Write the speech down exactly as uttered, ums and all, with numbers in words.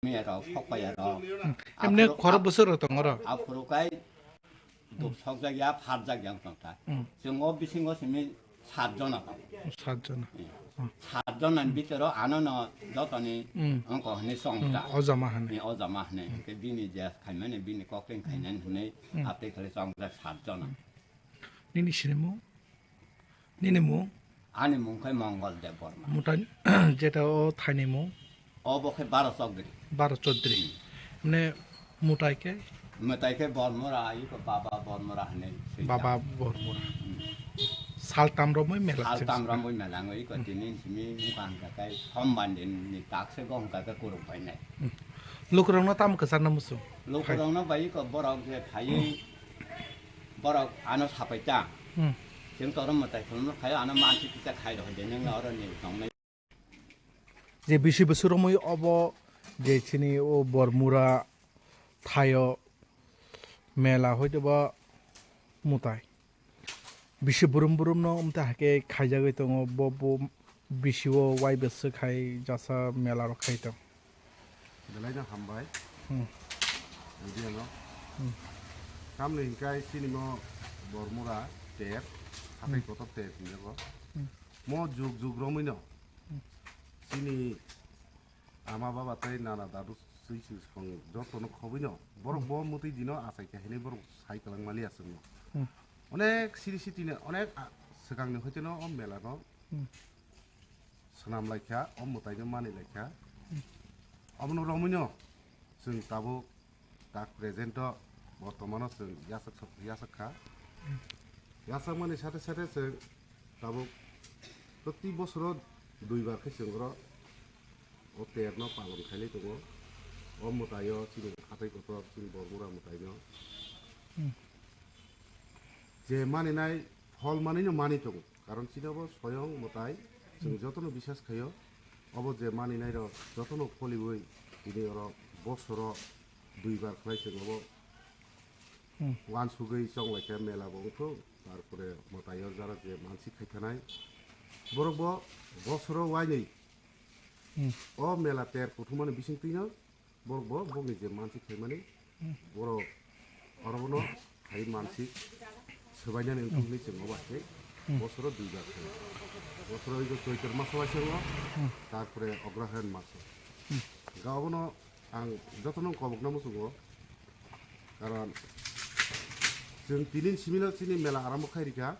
Miya rok, sok paiya rok. Hmm. Emne aphuru khoro bwswk rok tongo ro? Aphuru kai duk sok jak ya, phar jak ya wng tong ta. Hmm. Chwng o bisingo simi sat jona tongo. Sat jona. Hmm. Hmm. Sat jona ni bitoro ano no jotoni Hmm. wngko hwnwi chong Hmm. ta. O jama hwnwi. Hmm, o jama hwnwi. Hmm. Hwnkhe bini je khaimani bini kokting khainani hwnwi Hmm. atwi khlai chong jak sat jona. Hmm. Nini sinimung? Nini mung? Ani mung khe Mongol Debbarma. Mutai jeta o thaini mung? Obo khe Baro Chokdri. Baro Chokdri. Hmm. Mane mutai khe? Mutai khe Bormura, iko Baba Bormura hwnwi swijak. Baba Bormura. Hmm. Sal tamromwi mela Sal chwng tamromwi mela wngwi iko Hmm. tini simi wngkha hwnkha khe Sombandini takse go hwnkha khe kuruk bainai. Hmm. Lukurokno tamo kwcharna muchung? Lukurokno bai iko borok je phaiwi Borok ano sapai ta. Hmm. Chwng toro mwtai khulumno khaio, ano mansi kisa khai rw de, nung oro ni tongnai. Je bisi bwswk romwi obo je chini o Bormura thaio mela hoito ba mutai. Bisi burum burum no umta hake khaijagwi tongo, bo bo bisi o wai bwswk khai jasa mela rok khai tong. Belai no hambai. Hmm. Video no. Hmm. Tamni hingkai chini mo Bormura ter, hatai Hmm. kotor ter hinjago. Hmm. Mo jug jug romwi no. Hmm. Chini ama baba tei nana dadu sui sui song joto no khobwi no. Borok Hmm. bo mutwi dino achai khe hinwi borok sai kwlang mali aswk no. Hmm. Onek siri siti no, onek a-, swkang ni hoite no o mela no. Hmm. Swnam lai kha, o mwtai no mani lai kha. Hmm. Obono romwi no chwng tabuk tak present o bortomano chwng yasak sok-, yasak kha. Hmm. Yasak mani sate sate chwng tabuk proti bosoro duibar khe chwng oro o ter no palon khailai tongo. O mwtai o chini hatai kotor chini Bormura mwtai no. Hmm. Je maninai phol manwi no manwi tongo, karon chini obo soyong mwtai, chwng Hmm. jotono bisas khaio, obo je maninai rok jotono pholiwi tini oro bosoro duibar khlai chwng obo Hmm. uansugwi chonglai khe mela bo wngthok, tarpore mwtai o jara je mansik khai thanai borok bo bosoro wainwi Hmm. o mela ter kuthumani bisingtwi no Borok bo bokni je mansik khaimani, Hmm. borok orobono hai mansik swbainani wngkukni chwng obo hai khe Hmm. bosoro duibar khaio. Bosoro ego Choitor maso waisa o, Hmm. tarpore Ograhayan maso. Hmm. Ga obono ang jotono kobokna muchungo, karon chwng tini simino chini mela arambo khai rikha.